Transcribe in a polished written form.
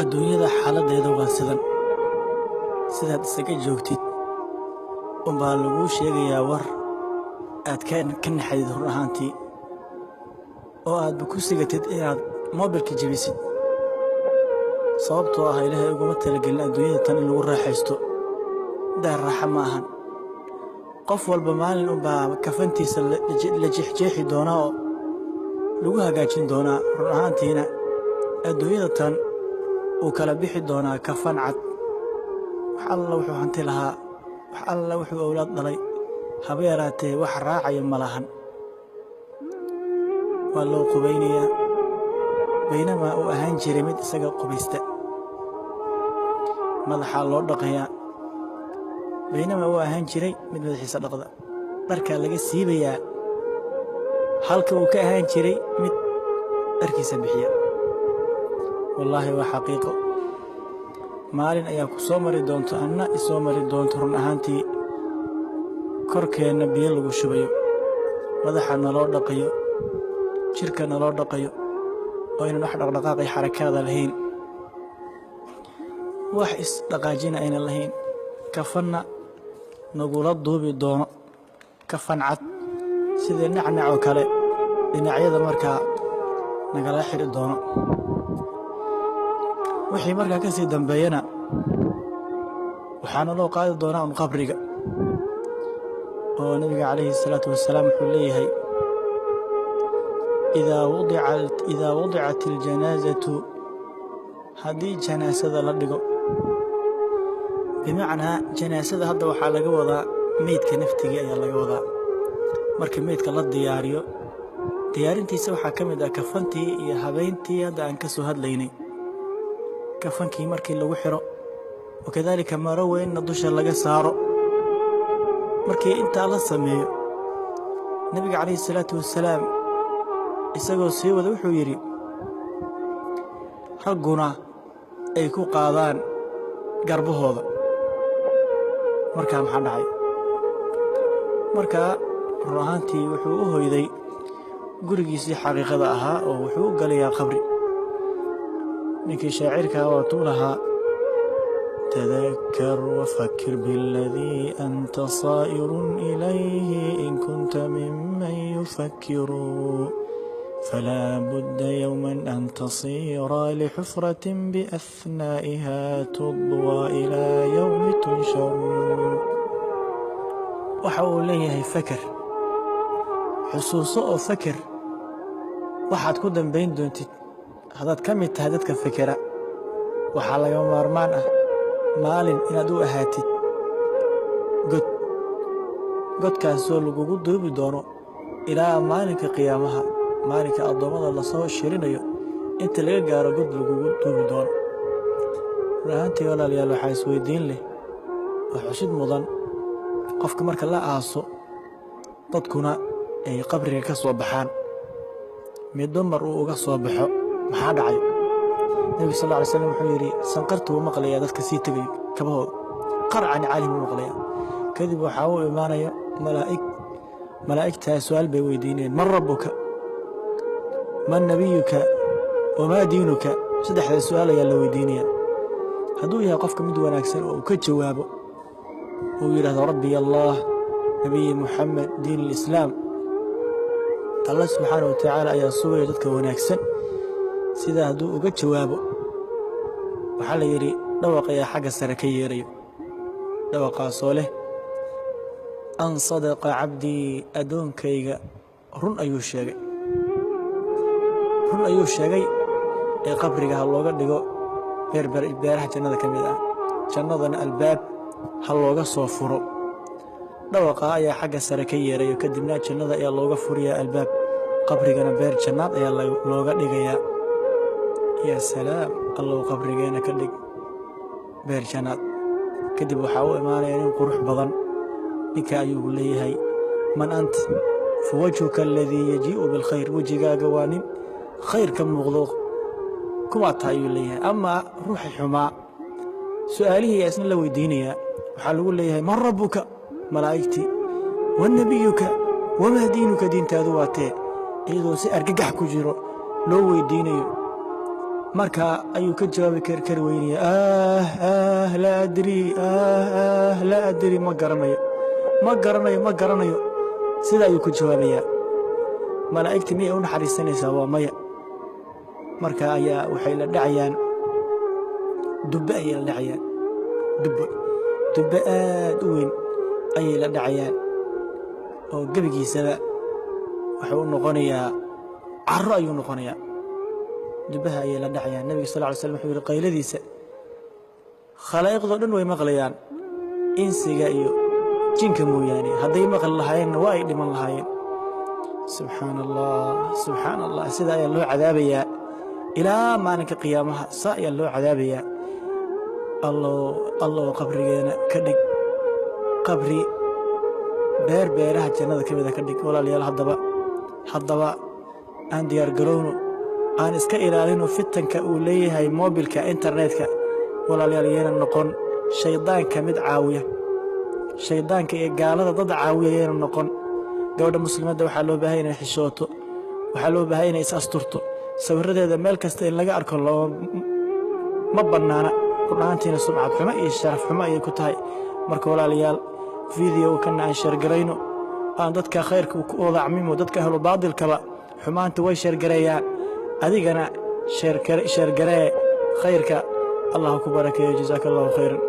Adduunyada xaaladdeeda waa sidan. Sidaad isaga joogtid unbaa laguu sheegayaa war aad ka naxadid run ahaantii, oo aadba ku sigatid inaad moobilka jebisid, sababtoo ah Ilaahay uguma talagelin adduunyada tan in lagu raaxaysto. Daar raaxa ma ahan. Qof walba maalin unbaa kafantiisa la jeexjeexi doonaa oo lagu hagaajin doonaa. Run ahaantiina adduunyada tan uu kala bixi doonaa kafan cad. Wax alla wuxuu hanti lahaa, wax alla wuxuu owlaad dhalay, haba yaraatee wax raacaya ma lahan. Waa loo qubaynayaa, baynamaa uu ahaan jiray mid isaga qubaysta. Madaxaa loo dhaqayaa, baynamaa uu ahaan jiray mid madaxiisa dhaqda. Dharkaa laga siibayaa, halka uu ka ahaan jiray mid dharkiisa bixiya. Wallaahi waa xaqiiqo. Maalin ayaa ku soo mari doonto, anna isoo mari doonto. Run ahaantii korkeenna biyo lagu shubayo, madaxa naloo dhaqayo, jidhka naloo dhaqayo, oo aynan wax dhaqdhaqaaqay xarakaada lahayn, wax isdhaqaajina aynan lahayn, kafanna nagula duubi doono, kafan cad sidii nacnac oo kale dhinacyada markaa nagala xidhi doono. Wixii markaa ka sii dambeeyana waxaana loo qaadi doonaa un qabriga, oo nabiga calayhi الsalaatu wasalaam wuxuu leeyahay: idaa wudicat اljanaazatu, haddii janaasada la dhigo. Bimacnaa janaasada hadda waxaa laga wadaa meydka naftigii ayaa laga wadaa. Marka meydka la diyaariyo, diyaarintiisa waxaa ka mid ah kafantii iyo habeyntii hadda aan ka soo hadlaynay. Kafankii markii lagu xiro, wakadaalika maro weynna dusha laga saaro, markii intaa la sameeyo, nebiga calayhi salaatu wasalaam isagoo sii wada wuxuu yidhi: ragguna ay ku qaadaan garbahooda. Markaa maxaa dhacay? Markaa run ahaantii wuxuu u hoyday gurigiisii xaqiiqada ahaa, oo wuxuu u galayaa qabri. Ninkii shaacirkaa waatuu lahaa: tadakar wafakir biاladii anta saa'irun ilayhi in kunta miman yufakiru, falaa budda yowma an tasiira lixufraة biأhnaa'iha tudwى ilaa yowmi tunsharu. Waxa uu leeyahay: faker, xusuuso oo faker waxaad ku dambayn doontid. Haddaad ka mid tahay dadka fekera, waxaa lagama maarmaan ah maalin inaad u ahaatid god, godkaasoo lagugu duubi doono ilaa maalinka qiyaamaha, maalinka addoommada lasoo shirinayo inta laga gaaro god lagugu duubi doono. Run ahaantii walaalayaal, waxaa isweydiin leh oo xusid mudan, qofka marka la aaso, dadkuna ay qabriga ka soo baxaan, midba mar uu uga soo baxo, maxaa dhacay? Nebigu sal lla ly slam wuxuu yidhi: sanqartu wuu maqlayaa dadka sii tegayo kabahooda, qarcani caalih buu maqlayaa. Kadib waxaa u imaanaya malaa'ig. Malaa'igtaa su-aal bay weydiinayeen: man rabbuka, man nabiyuka, wamaa diinuka? Saddexdaa su-aal ayaa la weydiinaya. Hadduu yahay qofka mid wanaagsan oo uu ka jawaabo, uu yidhahdo: rabbiy Allah, nabiyi Muxamed, diin alislaam, Allah subxaana wa tacaala ayaa sugaya dadka wanaagsan. Sidaa hadduu uga jawaabo, waxaa la yidhi dhawaq ayaa xagga sare ka yeerayo, dhawaqaasoo leh: an sadaqa cabdii, addoonkayga run ayuu sheegay, run ayuu sheegay, ee qabriga ha looga dhigo beeraha jannada ka mid ah, jannadana albaab ha looga soo furo. Dhawaqa ayaa xagga sare ka yeerayo, kadibna jannada ayaa looga furayaa albaab, qabrigana beer jannaad ayaa looga dhigayaa. Yaa salaam! Allow qabrigeena ka dhig beer jannaad. Kadib waxaa u imaanaya nin qurux badan. Ninka ayuu leeyahay: man ant? Fa wajhuka aladii yajii'u bilkhayr, wejigaaga waa nin khayr ka muuqdo, kumaa tahay? Ayuu leeyahay. Amaa ruuxi xumaa, su-aalihii ayaa isna la weydiinayaa. Waxaa lagu leeyahay: man rabbuka? Malaa'igtii. Wa nebiyuka? Wamaa diinuka? Diintaadu waa tee? Iyadoo si argagax ku jiro loo weydiinayo. Marka ayuu ka jawaabi kari weynaya. Ah ah, laa adri, ah ah, laa adri, ma garanayo, ma garanayo, ma garanayo. Sida ayuu ku jawaabayaa. Malaa'igta miyay u naxariisanaysaa? Waa maya. Marka ayaa waxay la dhacayaan dubbe, ayay la dhacayaan dubbo, dubbe aad u weyn ayay la dhacayaan, oo gebigiisaba wuxuu u noqonayaa carro ayuu noqonayaa. Dubbaha ayay la dhacayaan. Nabiga sal ly slam wuxuu yidhi, qayladiisa khalaa'iqdoo dhan way maqlayaan, insiga iyo jinka mooyaane. Hadday maqli lahaayeenna, waa ay dhiman lahaayeen. Subxaana Allah, subxaana Allah. Sida ayaa loo cadaabayaa ilaa maalinka qiyaamaha, saa ayaa loo cadaabayaa. Allow, Allow, qabrigeena ka dhig qabri beer beeraha jannada ka mida ka dhig. Walaalayaal, haddaba aan diyaar garowno, aan iska ilaalino fitanka uu leeyahay moobilka, internetka. Walaalayaal, yeena noqon shaydaanka mid caawiya, shaydaanka iyo gaalada dad caawiya yeena noqon. Gabadha muslimadda waxaa loo baahay inay xishooto, waxaa loo baahay inay is asturto. Sawiradeeda meel kasta in laga arko loo ma bannaana. Run ahaantiina sumcad xumo iyo sharaf xumo ayay ku tahay. Marka walaalayaal, video kana aan share garayno, aan dadka khayrka ku wada camimo. Dadka ahlu baadilkaba xumaanta way share gareeyaan. Adigana share garee khayrka. Allah ku barakeeyo. Jazaaka Allahu khayran.